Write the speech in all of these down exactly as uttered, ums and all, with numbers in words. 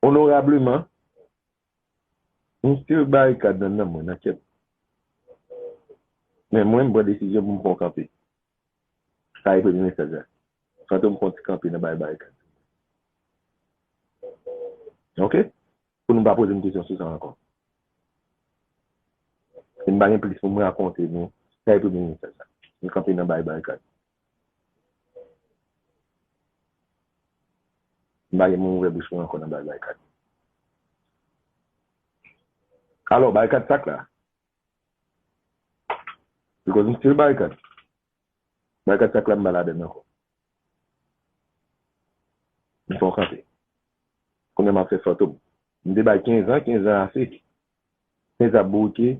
Onorableman, m still Barikad nan nanm mwen, nan kè m. Men mwen, m pran desizyon pou m pran kanpe. Sa e premye mesaj la. Fantom pran ti kanpe nan bay Barikad. Ok? Pou nou pa poze m kesyon sou sa ankò. E m pa gen plis pou m rakonte nou. Sa e premye mesaj la. M kanpe nan bay Barikad. M pa gen moun ouvè bouch mwen ankò nan bay Barikad. Alò, Barikad sak la. Because m still Barikad. Barikad sak la m pa ladann ankò. M fè yon kanpe. Kounye a m ap fè Fantom. M te bay kenz an, kenz an ase. Kenz an ap bouke.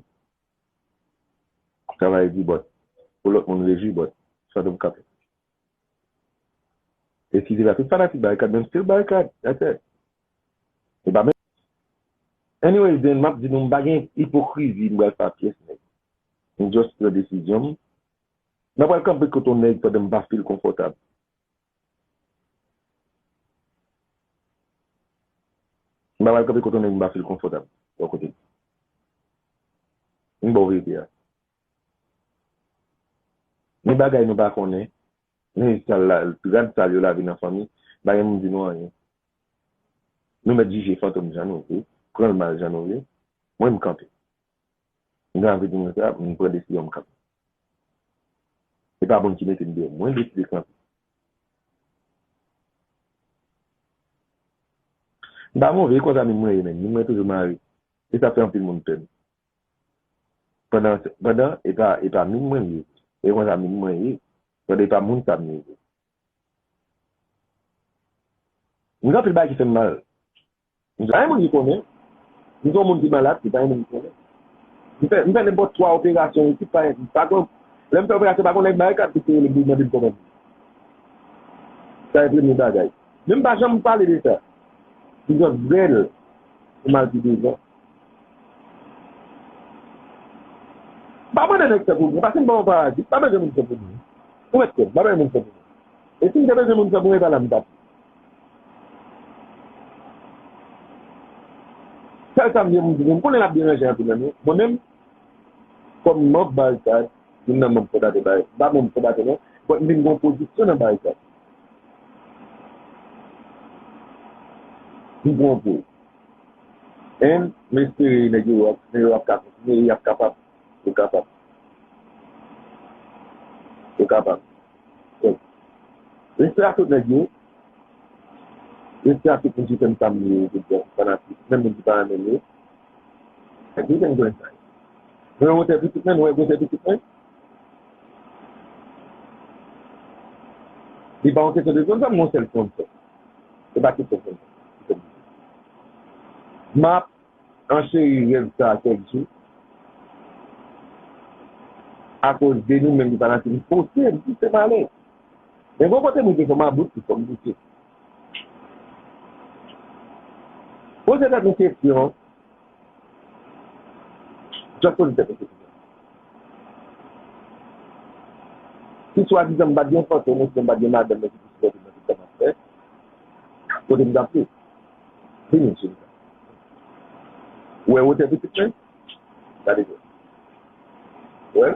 Travay di bòt. Pou lòt moun rejwi bòt. Fantom kanpe. Eskize la, tout fanatik Barikad, men m still Barikad. That's it. E pa men. Anyways, then, m ap di nou, m pa gen ipokrizi, m pral fè a pyès nèg. M just pran desizyon m. M pa pral kanpe kote yon nèg pandan m pa feel konfòtab. M pa pral kanpe kote yon nèg m pa feel konfòtab bò kote l. M ba w verite a. Gen bagay nou pa konnen. Men sal la, rad sal yo lave nan fanmi. Pa gen moun di nou anyen. Nou mèt jije Fantom jan nou vle, pran l mal jan nou vle. Mwen, m kanpe. M gen anvi di nou sa, m pran desizyon m kanpe. Se pa moun ki mete m deyò, mwen deside kanpe. M pa move, e konsa min mwen ye, men min mwen toujou mare. E sa fè anpil moun pè m. Pandan, pandan, e pa, e pa min mwen ye. E konsa min mwen ye. Pandan e pa moun sa m ye. M gen anpil bagay ki fè m mal. M se pa yon moun ki konnen. M se yon moun ki malad, se pa yon moun ki konnen. M fè, m fè nenpòt twa operasyon isit, pa, pa gon, lè m fè operasyon, pa gon nèg Barikad ki te rele m pou mande m kòman m ye. Sa e premye bagay. Men m pa janm pale de sa. M jis rèl pou m al pi devan. M pa mande nèg fè pou mwen, paske m pa yon parazit, m pa bezwen moun fè pou mwen. Ou mèt kwè m, m pa bezwen moun fè pou mwen. E si m te bezwen moun fè pou mwen, e pa la m t ap ye. Sèl sa m gen pou m di nou, m konnen l ap deranje anpil nan nou. Mwen menm, kòm manm Barikad, youn nan manm fondatè Barikad, m pa manm fondatè non, but m vin gen yon pozisyon nan Barikad. M pran pou. And m espere nèg yo ap, nèg yo ap ka kontinye, y ap kapab, yo kapab. Yo kapab. Respè a tout nèg yo. Respè a tout moun ki fè m sa m ye, tout bon fanatik, menm moun ki pa renmen m yo. Nèg yo gen grenn sa yo. Nou wè wotè pitit mwen, nou wè gwosè pitit mwen. Li pa yon kesyon de sponsor, m gon sèl sponsor. Se pa kesyon sponsor. M ap ancheri rèv sa a kèk jou. Akoz de nou menm ki fanatik, m pouse, m pouse m ale. Men gon kote mwen te fè m about, fò m pouse. Poze tèt nou kesyon, just poze tèt nou kesyon. Si swadizan m pa t gen fantom, si m pa t gen madanm mwen ki pou sipòte m nan tout sa m ap fè, kote m t ap ye? Vini, cheri. Ou wè wotè pitit mwen? Gade sa. Ou wè?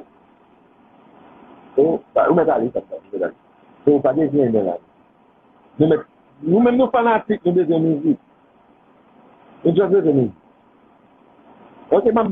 O, pa, ou mèt ale, sa, sa, ou mèt ale. So, pa gen zen nan la. Nou mèt, nou menm nou fanatik, nou bezwen mizik. Nou just bezwen mizik. Ok, m ap